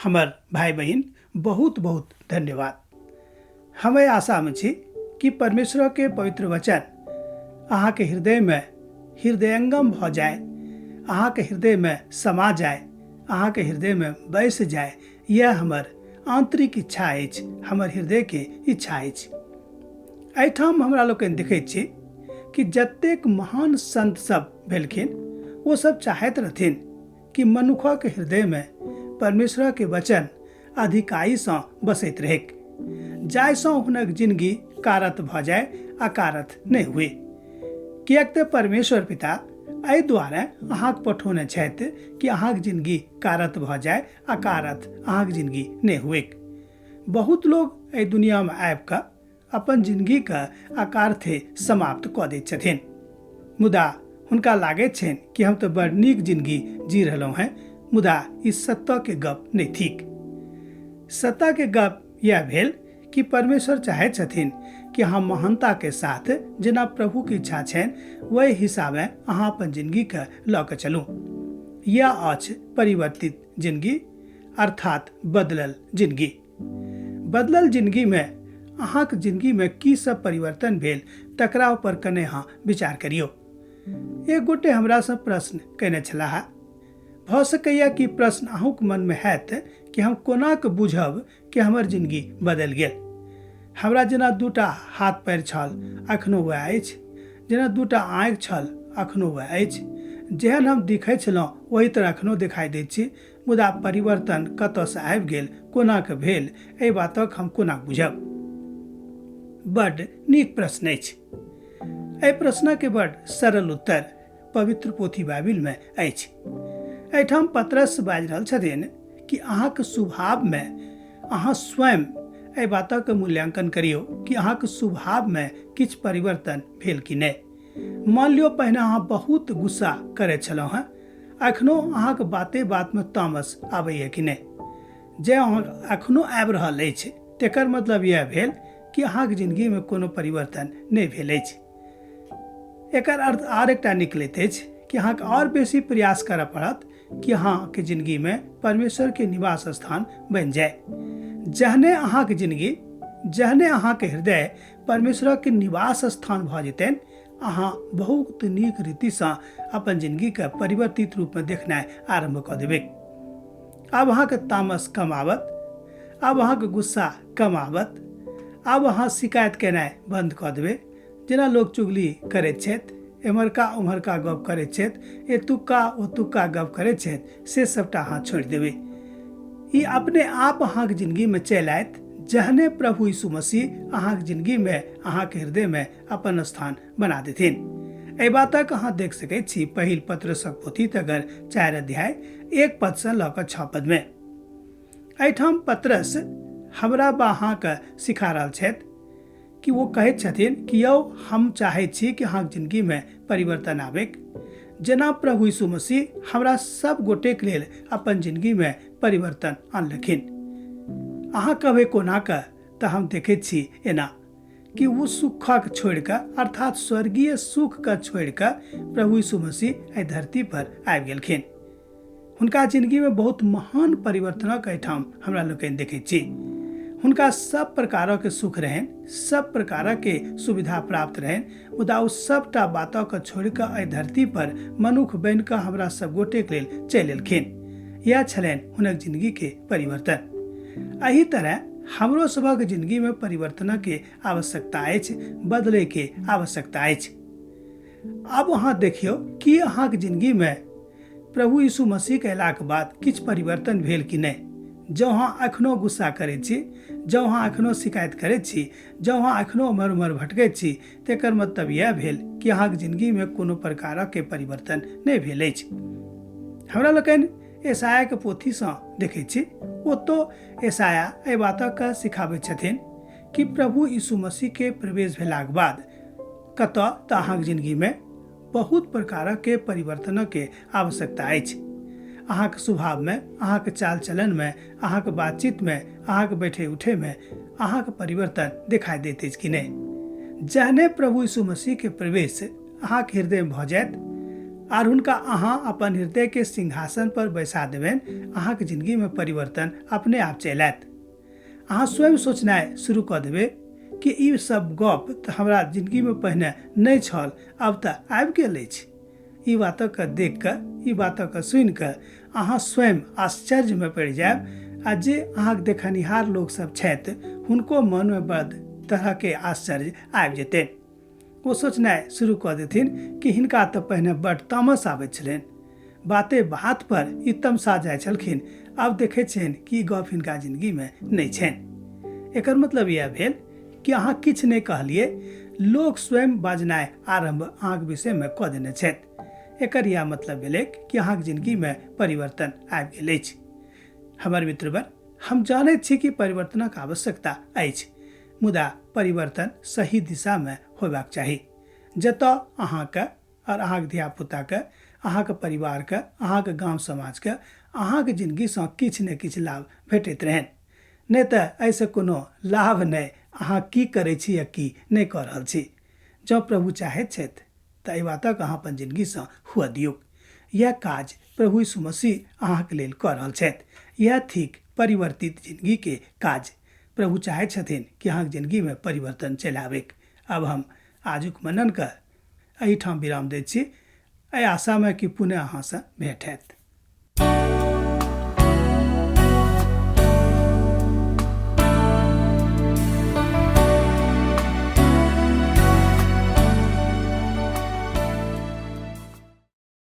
हमर भाय बहिन, बहुत बहुत धन्यवाद। हम एहि आशामे छी कि परमेश्वरके पवित्र वचन अहाँके हृदयमे हृदयंगम भऽ जाय, अहाँके हृदयमे समा जाय, अहाँके हृदयमे बसि जाय। इएह हमर आंतरिक इच्छा अछि, हमर हृदयके इच्छा अछि। एहिठाम हमरा लोकनि देखैत छी कि जतेक महान संत सब भेलखिन ओ सब चाहैत रहथिन कि मनुखक हृदयमे परमेश्वरके वचन अधिकाईसँ बसैत रहैक, जाहिसँ हुनक जिनगी कारत भऽ जाय, अकारथ नहि हुए। किएक तऽ परमेश्वर पिता एहि दुआरे अहाँके पठौने छथि कि अहाँके जिनगी कारत भऽ जाय, अकारथ अहाँके जिनगी नहि हुएक। बहुत लोग एहि दुनियामे आबि कऽ अपन जिनगीके अकारथे समाप्त कऽ दैत छथिन, मुदा हुनका लागैत छनि कि हम तऽ बड़ नीक जिनगी जी रहलहुँ हेँ। मुदा ई सत्यके गप नहि थिक। सत्यके गप इएह भेल कि परमेश्वर चाहैत छथिन कि अहाँ महानताके साथ जेना प्रभुके इच्छा छनि वही हिसाबे अहाँ अपन जिनगीके लऽ कऽ चलू। यह अछि परिवर्तित जिनगी, अर्थात बदलल जिनगी। बदलल जिनगीमे अहाँके जिनगीमे की सब परिवर्तन भेल तकरा ऊपर कने अहाँ विचार करियौ। एक गोटे हमरासँ प्रश्न कयने छलाह। भऽ सकैए कि प्रश्न अहूँके मनमे हैत कि हम कोना कऽ बुझब कि हमर जिनगी बदलि गेल। हमरा जेना दूटा हाथ पैर छल अखनो वएह अछि, जेना दूटा आँखि छल अखनो वएह अछि, जेहन हम दिखै छलहुँ ओही तरह अखनो देखाइ दैत छी, मुदा परिवर्तन कतऽसँ आबि गेल, कोना कऽ भेल, एहि बातक हम कोना बुझब? बड्ड नीक प्रश्न अछि। एहि प्रश्नके बड्ड सरल उत्तर पवित्र पोथी बाइबिलमे अछि। एहिठाम पतरस बाजि रहल छथिन कि अहाँके स्वभावमे अहाँ स्वयं एहि बातक मूल्यांकन करियौ कि अहाँके स्वभावमे किछु परिवर्तन भेल कि नहि। मान लियौ पहिने अहाँ बहुत गुस्सा करैत छलहुँ हेँ, एखनो अहाँके बाते बातमे तामस आबैए कि नहि? जे अहाँ एखनो आबि रहल अछि तेकर मतलब इएह भेल कि अहाँके जिनगीमे कोनो परिवर्तन नहि भेल अछि। एकर अर्थ आर एकटा निकलैत अछि कि अहाँके आओर बेसी प्रयास करऽ पड़त कि अहाँके जिनगीमे परमेश्वरके निवास स्थान बनि जाय। जहने अहाँके जिनगी, जहने अहाँके हृदय परमेश्वरके निवास स्थान भऽ जेतनि, अहाँ बहुत नीक रीतिसँ अपन जिनगीके परिवर्तित रूपमे देखनाइ आरम्भ कऽ देबै। आब अहाँके तामस कम आबत, आब अहाँके गुस्सा कम आबत, आब अहाँ शिकायत केनाइ बन्द कऽ देबै। जेना लोक चुगली करैत छथि, एम्हरका ओम्हरका गप करैत छथि, एतुक्का ओतुक्का गप करैत छथि, से सबटा अहाँ छोड़ि देबै। ई अपने आप अहाँके जिनगीमे चलि आयत जहने प्रभु यीशु मसीह अहाँके जिनगीमे, अहाँके हृदयमे अपन स्थान बना देथिन। एहि बातक अहाँ देख सकैत छी पहिल पत्रसक पोथी तकर 4 अध्याय 1 पदसँ लऽ कऽ 6 पदमे। एहिठाम पत्रस हमरा बा अहाँके सिखा रहल छथि कि ओ कहैत छथिन कि यौ हम चाहैत छी कि अहाँके जिनगीमे परिवर्तन आबैक, जेना प्रभु यीशु मसीह हमरा सब गोटेके लेल अपन जिनगीमे परिवर्तन आनलखिन। अहाँ कहबै कोना कऽ? तऽ हम देखैत छी एना कि ओ सुखक छोड़ि कऽ, अर्थात स्वर्गीय सुखके छोड़ि कऽ प्रभु यीशु मसीह एहि धरती पर आबि गेलखिन। हुनका जिनगीमे बहुत महान परिवर्तनक एहिठाम हमरा लोकनि देखैत छी। हुनका सब प्रकारक सुख रहनि, सब प्रकारक सुविधा प्राप्त रहनि, मुदा ओ सबटा बातक छोड़ि कऽ एहि धरती पर मनुख बनि कऽ हमरा सब गोटेक लेल चलि एलखिन। इएह छलनि हुनक जिनगीके परिवर्तन। एहि तरह हमरो सभक जिनगीमे परिवर्तनक आवश्यकता अछि, बदलैके आवश्यकता अछि। आब अहाँ देखियौ कि अहाँके जिनगीमे प्रभु यीशु मसीहके अयलाके बाद किछु परिवर्तन भेल कि नहि। जँ अहाँ एखनो गुस्सा करैत छी, जँ अहाँ एखनो शिकायत करैत छी, जँ अहाँ एखनो एम्हर ओम्हर भटकैत छी, तेकर मतलब इएह भेल कि अहाँके जिनगीमे कोनो प्रकारके परिवर्तन नहि भेल अछि। हमरा लोकनि एसायाके पोथीसँ देखैत छी, ओतौ एसाया एहि बातके सिखाबैत छथिन कि प्रभु यीशु मसीहके प्रवेश भेलाके बाद कतऽ तऽ अहाँके जिनगीमे बहुत प्रकारके परिवर्तनके आवश्यकता अछि। अहाँके स्वभावमे, अहाँके चाल चलनमे, अहाँके बातचीतमे, अहाँके बैठे उठेमे अहाँके परिवर्तन देखाइ दैत अछि कि नहि। जहने प्रभु यीशु मसीहके प्रवेश अहाँके हृदयमे भऽ जायत, आर हुनका अहाँ अपन हृदयके सिंहासन पर बैसा देबनि, अहाँके जिंदगीमे परिवर्तन अपने आप चलि आयत। अहाँ स्वयं सोचनाइ शुरू कऽ देबै कि ई सब गप तऽ हमरा जिंदगीमे पहिने नहि छल, आब तऽ आबि गेल अछि। ई बातके देख कऽ, ई बातके सुनि कऽ अहाँ स्वयं आश्चर्यमे पड़ि जायब आ जे अहाँके देखनिहार लोकसभ छथि हुनको मनमे बड़ तरहके आश्चर्य आबि जेतनि। ओ सोचनाइ शुरू कऽ देथिन कि हिनका तऽ पहिने बड्ड तामस आबैत छलनि, बाते बात पर ई तमसा जाइ छलखिन, आब देखै छियनि कि ई गप हिनका जिंदगीमे नहि छनि। एकर मतलब इएह भेल कि अहाँ किछु नहि कहलियै, लोक स्वयं बाजनाइ आरम्भ अहाँके विषयमे कऽ देने छथि। एकर इएह मतलब भेलै कि अहाँके जिंदगीमे परिवर्तन आबि गेल अछि। हमर मित्रवर, हम जानैत छी कि परिवर्तनक आवश्यकता अछि, मुदा परिवर्तन सही दिशामे होयबाक चाही, जतऽ अहाँके आओर अहाँके धियापुताके, अहाँके परिवारके, अहाँके गाम समाजके अहाँके जिनगीसँ किछु ने किछु लाभ भेटैत रहनि। नहि तऽ एहिसँ कोनो लाभ नहि, अहाँ की करै छी आ की नहि कऽ रहल छी। जँ प्रभु चाहैत छथि तऽ एहि बातक अहाँ अपन जिनगीसँ हुअ दियौक। इएह काज प्रभु यीशु मसीह अहाँके लेल कऽ रहल छथि। इएह थिक परिवर्तित जिनगीके काज। प्रभु चाहैत छथिन कि अहाँके जिनगीमे परिवर्तन चलि आबैक। आब हम आजुक मननके एहिठाम विराम दैत छी, एहि आशामे कि पुनः अहाँसँ भेंट हैत।